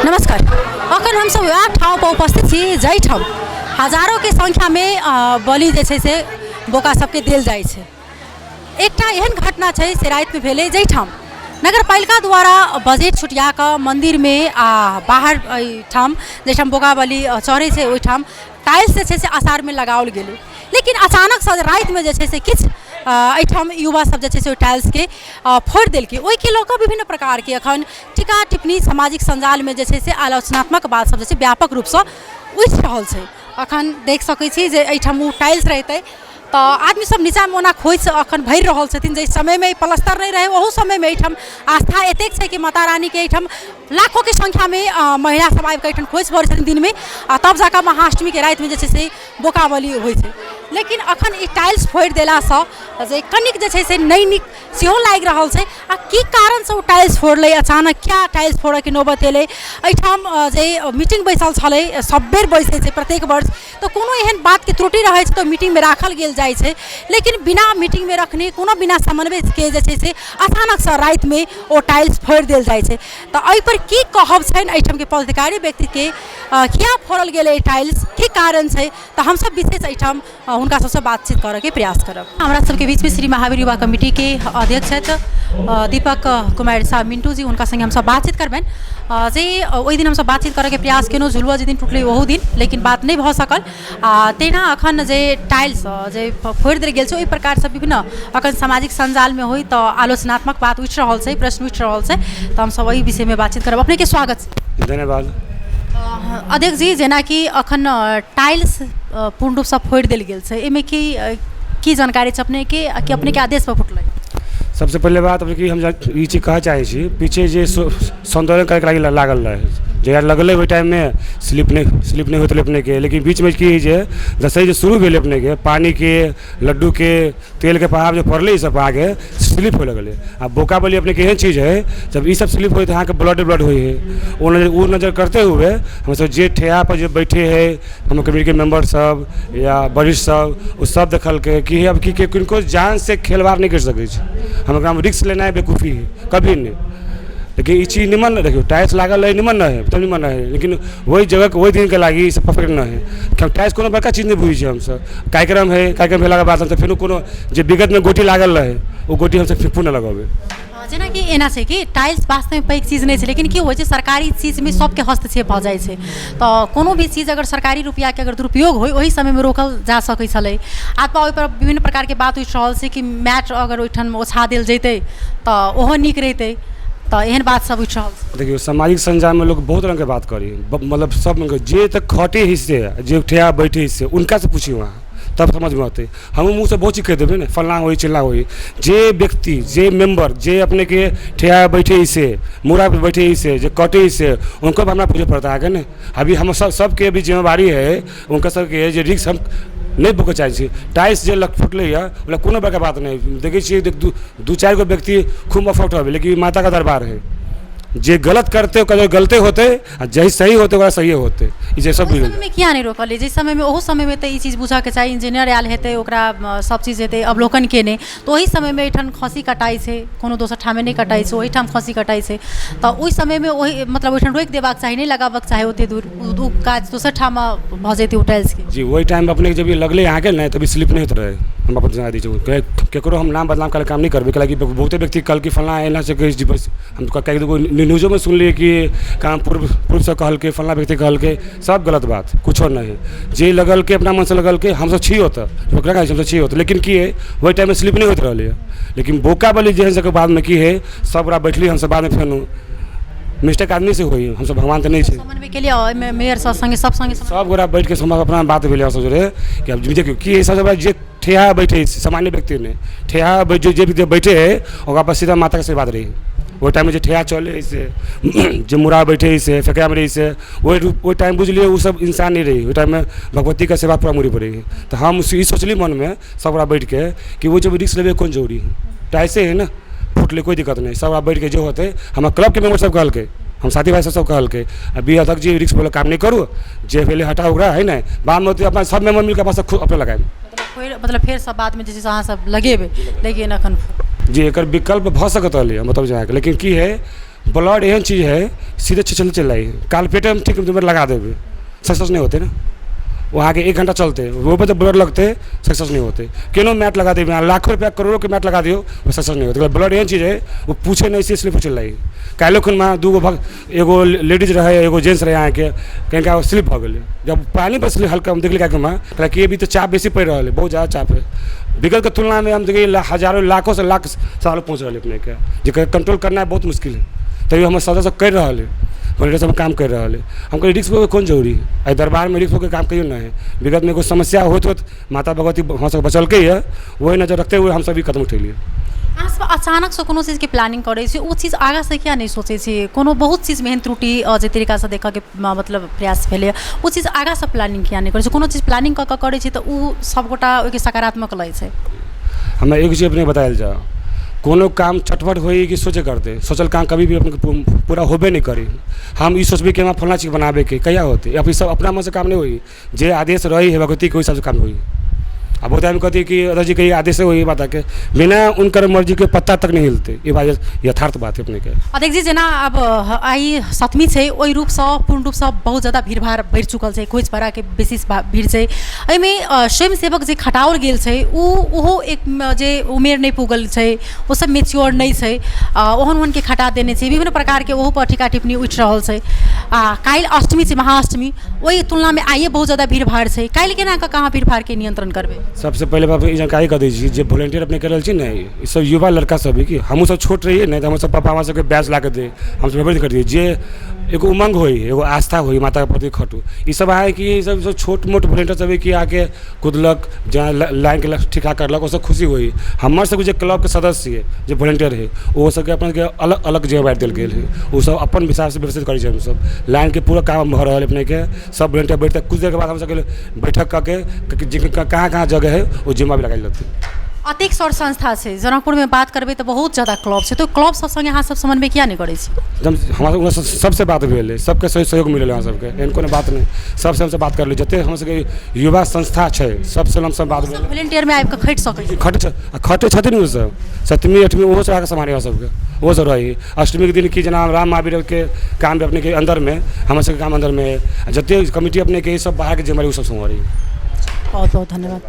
नमस्कार। अखन हमसभ वएह ठाम पर उपस्थित छी जाहिठाम हजारोके संख्यामे बलि जे छै से बोका सबके देल जाइ छै। एकटा एहन घटना छै से रातिमे भेलै जाहिठाम नगरपालिका द्वारा बजट छुटिया कऽ मन्दिरमे आ बाहर एहिठाम जाहिठाम बोका बलि चढ़ै छै ओहिठाम टाइल्स जे छै से आसारमे लगाओल गेलै, लेकिन अचानकसँ रातिमे जे छै से किछु एहिठाम युवा सब जे छै से ओहि टाइल्सके फोड़ि देलकै। ओहिके लऽ कऽ विभिन्न प्रकारके एखन टीका टिप्पणी सामाजिक सञ्जालमे जे छै से आलोचनात्मक बात सब जे छै व्यापक रूपसँ उठि रहल छै। अखन देख सकै छी जे एहिठाम ओ टाइल्स रहितै तऽ आदमी सब नीचाँमे ओना खोसि अखन भरि रहल छथिन। जाहि समयमे प्लस्तर नहि रहै ओहू समयमे एहिठाम आस्था एतेक छै कि माता रानीके एहिठाम लाखोके संख्यामे महिला सब आबिकऽ एहिठाम खोसि भरै छथिन दिनमे आ तब जाकऽ महाअष्टमीके रातिमे जे छै से बोका बलि होइ छै। लेकिन अखन ई टाइल्स फोड़ि देलासँ जे कनिक जे छै से नहि नीक सेहो लागि रहल छै। आ की कारणसँ ओ टाइल्स फोड़लै, अचानक किया टाइल्स फोड़ऽके नौबत एलै? एहिठाम जे मीटिंग बैसल छलै, सब बेर बैसै छै प्रत्येक वर्ष, तऽ कोनो एहन बातके त्रुटि रहै छै तऽ मीटिंगमे राखल गेल जाइ छै, लेकिन बिना मीटिंगमे रखने कोनो बिना समन्वयके जे छै से अचानकसँ रातिमे ओ टाइल्स फोड़ि देल जाइ छै। तऽ एहिपर की कहब छनि एहिठामके पदाधिकारी व्यक्तिके, किया फोड़ल गेलै टाइल्स, की कारण छै? तऽ हमसब विशेष एहिठाम हुनका सबसँ बातचीत करऽके प्रयास करब। हमरा सबके बीचमे श्री महावीर युवा कमिटीके अध्यक्ष छथि दीपक कुमार साह मिंटू जी, हुनका सङ्गे हमसब बातचीत करबनि। जे ओहि दिन हमसब बातचीत करऽके प्रयास केलहुँ, झुलुआ जाहि दिन टुटलै ओहू दिन, लेकिन बात नहि भऽ सकल। आ तहिना अखन जे टाइल्स जे फोड़ि देल गेल छै ओहि प्रकारसँ विभिन्न अखन सामाजिक सञ्जालमे होइ तऽ आलोचनात्मक बात उठि रहल छै, प्रश्न उठि रहल छै, तऽ हमसब एहि विषयमे बातचीत करब। अपनेके स्वागत छै। धन्यवाद। अध्यक्ष जी, जेनाकि अखन टाइल्स पूर्ण रूपसँ फोड़ि देल गेल छै, एहिमे की की जानकारी छै अपनेके, कि अपनेके आदेशपर फुटलै? सबसँ पहिले बात कि हम ई चीज कहऽ चाहै छी, पीछे जे सौन्दर्य करैके लागि लागल रहै, जहिया लगलै ओहि टाइममे स्लिप नहि होइत रहलै अपनेके, लेकिन बीचमे की होइ छै, दसैँ जे शुरू भेलै अपनेके पानिके लड्डूके तेलके प्रभाव जे पड़लै, ई सब अहाँके स्लिप होइ लगलै। आ बोका बलि अपनेके एहन चीज है, जब ई सब स्लिप होइ तऽ अहाँके ब्लडे ब्लड होइ है। ओ नजर करते हुए हमसब जे ठेहा पर जे बैठे है, हमर कम्युनिटीके मेम्बर सब या वरिष्ठ सब, ओ सब देखलकै कि अब की किनको जान से खेलवाड़ नहि करि सकै छै, हम एकरामे रिस्क लेनाइ बेवकूफी है, कभी नहि। लेकिन ई चीज निमन नहि, देखियौ, टाइल्स लागल रहै निमन रहै तब निमन रहै, लेकिन ओहि जगहके ओहि दिनके लागि ई सब परफेक्ट नहि है। टाइल्स कोनो बड़का चीज नहि बुझै छियै हमसब। कार्यक्रम है, कार्यक्रम भेलाके बाद हमसब फेरो कोनो जे विगतमे गोटी लागल रहै, ओ गोटी हमसब पुनः लगेबै। जेनाकि एना छै कि टाइल्स वास्तवमे पैघ चीज नहि छै, लेकिन की होइ छै, सरकारी चीजमे सबके हस्तक्षेप भऽ जाइ छै, तऽ कोनो भी चीज अगर सरकारी रुपैआके अगर दुरुपयोग होइ, ओहि समयमे रोकल जा सकै छलै। अथवा ओहिपर विभिन्न प्रकारके बात उठि रहल छै कि मैट अगर ओहिठाम ओछा देल जैतै तऽ ओहो नीक रहितै, तऽ एहन बात सब उठि रहल छै। देखियौ, सामाजिक सञ्जालमे लोक बहुत रङ्गके बात करी, मतलब सब रङ्गके, जे तऽ खटे हिस्से जे ठेहा बैठे हिस्से उनका से पूछियौ अहाँ, तब समझमे अतै। हमहूँ मुँहसँ बहुत चीज कहि देबै ने, फल्लाँ होइ, चिल्लाँ होइ। जे व्यक्ति, जे मेम्बर, जे अपनेके ठेहा बैठे से, मूड़ा पर बैठे से, जे कटे से, उनको हमरा पूछे पड़ता अहाँके ने। अभी हम सब सबके अभी जिम्मेवारी है हुनकर सबके, जे रिस्क हम नहि बुकऽ चाहै छी। टाइल्स जे लग फुटलै यऽ, ओकरा कोनो बड़का बात नहि देखै छियै। दू चारि गो व्यक्ति खूब अफेक्ट होबै, लेकिन ई माताके दरबार है। जे गलत करतै ओकर गलते होतै आ जे सही होतै ओकरा सहिए होतै। ई जे सब ओहि समयमे किया नहि रोकलियै? जाहि समयमे, ओहू समयमे तऽ ई चीज बुझऽके चाही, इंजीनियर आयल हेतै, ओकरा सब चीज हेतै अवलोकन केने, तऽ ओहि समयमे एहिठाम खस्सी कटाइ छै, कोनो दोसर ठाम नहि कटाइ छै, ओहिठाम खस्सी कटाइ छै, तऽ ओहि समयमे ओहि मतलब ओहिठाम रोकि देबाक चाही, नहि लगाबऽके चाही ओतेक दूर, ओ काज दोसर ठाम भऽ जेतै ओ टाइल्सके। जी, ओहि टाइममे अपनेके जब ई लगलै अहाँके ने, तभी स्लिप नहि होइत रहै। हम अपन सुना दै छी, केकरो हम नाम बदनाम करै काम नहि करबै, कैलाकि बहुते व्यक्ति कहलकै फल्लाँ एना से कहै छै। बस हम कएक दूगो न्यूजोमे सुनलियै कि कहाँ पूर्वसँ कहलकै, फल्लाँ व्यक्ति कहलकै, सब गलत बात, कुछो नहि। जे लगलकै अपना मनसँ लगलकै। हमसब छी ओतऽ, ओकरा कहै छी हमसब छी ओतऽ, लेकिन की हइ, ओहि टाइममे स्लिप नहि होइत रहलै। लेकिन बोका बलि जेहन सबके बादमे की हइ, सब गोटा बैठली हमसब, बादमे फेनो मिस्टेक आदमी से होइ, हमसब भगवान तऽ नहि छी। समन्वय के लिए ओहिमे मेयर सब संगे सब संगे सब गोटा बैठ के हम अपना बात भेलै हमसब जोरे कि आब देखियौ की हइ, सबसँ बड़ा जे ठेहा बैठे, सामान्य व्यक्ति नहि, ठेहा जे जे बैठे है ओकरा पर सीधा माताके आशीर्वाद रही। ओहि टाइममे जे ठेहा चलै है से, जे मुड़ा बैठे है से, फेकरामे रहै से, ओहि टाइम बुझलियै ओ सब इंसान नहि रहै, ओहि टाइममे भगवतीके आशीर्वाद पूरा मुड़ी पर रहै। तऽ हम ई सोचली मनमे सब गोटा बैठके कि ओ जब रिस्क लेबै कोन जरूरी है, टाइल्से है ने, फुटलै कोइ दिक्कत नहि। सब गोटा बैठके जे होतै, हमर क्लबके मेम्बर सब कहलकै, हम साथी भाइ सब, सब कहलकै अभी अध्यक्ष जी, रिस्क वाला काम नहि करू, जे भेलै हटाउ ओकरा है ने, बादमे होतै अपना सब मेम्बर मिलके अपना सब खुद अपने लगाएब। मतलब फेर सब बादमे जे छै से अहाँ सब लगेबै, लेकिन एखन जी, एकर विकल्प भऽ सकैत रहलै, मतलब जे अहाँके, लेकिन की है, ब्लड एहन चीज है, सीधे चल चल जाइ काल पेटेमे, ठीक लगा देबै, सक्सेस नहि होतै ने। वो आगे 1 घंटा चलते, वो पर जब ब्लड लगते सक्सेस नहीं होते। केनो मैट लगा देबै अहाँ, लाखों रुपया करोड़ों के मैट लगा दियौ, वो सक्सेस नहीं होते। ब्लड एहन चीज है, वो पूछे नहीं से, इसलिए पूछे लागि। काल्हिओ खुनमे दूगो भक्त, एगो लेडीज रहै, एगो जेंट्स रहै, अहाँके कनिका स्लिप भऽ गेलै जब पानी पर स्लिप हल्का। हम देखली काल्हिमे कि अभी तऽ चाप बेसी पड़ि रहल है, बहुत ज़्यादा चाप है। विगतके तुलनामे हम देखिए हजारों लाखों से लाख साल पहुँच रहल है अपनेके, जेकर कंट्रोल करना बहुत मुश्किल है। तैयो हमर सदस्य सब करि रहल है, वॉलंटियर सब काम करि रहल है। हम कहलियै रिस्क होके कोन जरूरी है, एहि दरबारमे रिस्क होके काम कहियो नहि है। विगतमे एगो समस्या होइत होइत माता भगवती हमरा सबके बचलकै यऽ, ओहि नजर रखते हुए हमसब ई कदम उठेलियै। अहाँ सब अचानकसँ कोनो चीजके प्लानिंग करै छी, ओ चीज आगाँसँ किया नहि सोचै छी? कोनो बहुत चीजमे एहन त्रुटि जे तरीकासँ देखऽके मतलब प्रयास भेलैए, ओ चीज आगाँसँ प्लानिंग किया नहि करै छी? कोनो चीज प्लानिंग कऽ कऽ करै छी तऽ ओ सभगोटा ओहिके सकारात्मक लै छै। हमरा एगो चीज अपने बतायल जाउ, कोनो काम चटपट होइ कि सोचे करतै? सोचल काम कभी भी अपने पूरा होबे नहि करी। हम ई सोचबै कि हमरा फल्लाँ चीज बनाबैके कहिया होतै? अब ई सब अपना मनसँ काम नहि होइ, जे आदेश रही है भगवतीके ओहि हिसाबसँ काम होइ। आ बहुत आदमी कहती कि दादाजी के आदेश होई माताके, बिना उनकर मर्जीके पत्ता तक नहीं हिलते। ई बात यथार्थ बात है अपनेके। अध्यक्ष जी, जेना आब आइ सप्तमी छै, ओहि रूपसँ पूर्ण रूपसँ बहुत ज्यादा भीड़भाड़ बढ़ि चुकल छै, खोइछ भाड़ाके विशेष भीड़ छै। एहिमे स्वयंसेवक जे खटाओल गेल छै, ओ ओहो एक जे उमेर नहि पुगल छै, ओ सब मेच्योर नहि छै, ओहन ओहनके खटा देने छै। विभिन्न प्रकारके ओहो पर टीका टिप्पणी उठि रहल छै। आ काल्हि अष्टमी छै, महाअष्टमी, ओहि तुलनामे आइए बहुत ज्यादा भीड़भाड़ छै। काल्हि केना कऽ अहाँ भीड़भाड़के नियंत्रण करबै? सबसे पहिले बात ई जानकारी कऽ दै छी, जे वॉलेंटियर अपने कर रहल छी ने, ई सब युवा लड़का सब है कि हमहूँ सब छोट रहियै ने, तऽ हमर सब पापा हमरा सबके बैच ला कऽ दे, हमसब व्यवस्थित कर दियै। जे एगो उमंग होइ, एगो आस्था होइ माताके प्रति खटू। ई सब अहाँ कि ई सब छोट मोट वॉलेंटियर सब है कि आके कुदलक, जहाँ लाइनके ठीका करलक, ओसब खुशी होइ। हमर सबके जे क्लबके सदस्य है, जे वॉलेंटियर है, ओ सबके अपन के अलग अलग जगह बाँटि देल गेल है। ओ सब अपन हिसाबसँ व्यवस्थित करै छै। हमसब लाइनके पूरा काम भऽ रहल है अपनेके। सब वॉलेंटियर बैठतै, कुछ देरके बाद हमसब बैठक कऽ के जे कहाँ कहाँ जगह है, ओ जिम्मा भी लगायल जेतै। अतेक सर संस्था छै जनकपुरमे, बात करबै तऽ बहुत ज्यादा क्लब छै, तऽ क्लब सब सङ्गे अहाँ सब समन्वय किया नहि करै छी? एकदम हमरा सबके सबसँ बात भेल है, सबके सहयोग मिलल है हमरा सबके, एहन कोनो बात नहि। सबसँ हमसब बात करली, जते हमर सबके युवा संस्था छै, सबसँ हमसब बात भेल। वॉलेंटियरमे आबि कऽ खटि सकै छै? खटै खटै छथिन ओसब। सप्तमी अष्टमी ओहो सब आके सम्हारे, हमरा सबके ओहो सब रही। अष्टमीके दिन की जेना राम महावीरके काम भी अपनेके अन्दरमे, हमर सबके काम अन्दरमे है, जते कमिटी अपनेके सब बाहरके जिम्मेवारी ओ सब सम्हारी। बहुत बहुत धन्यवाद।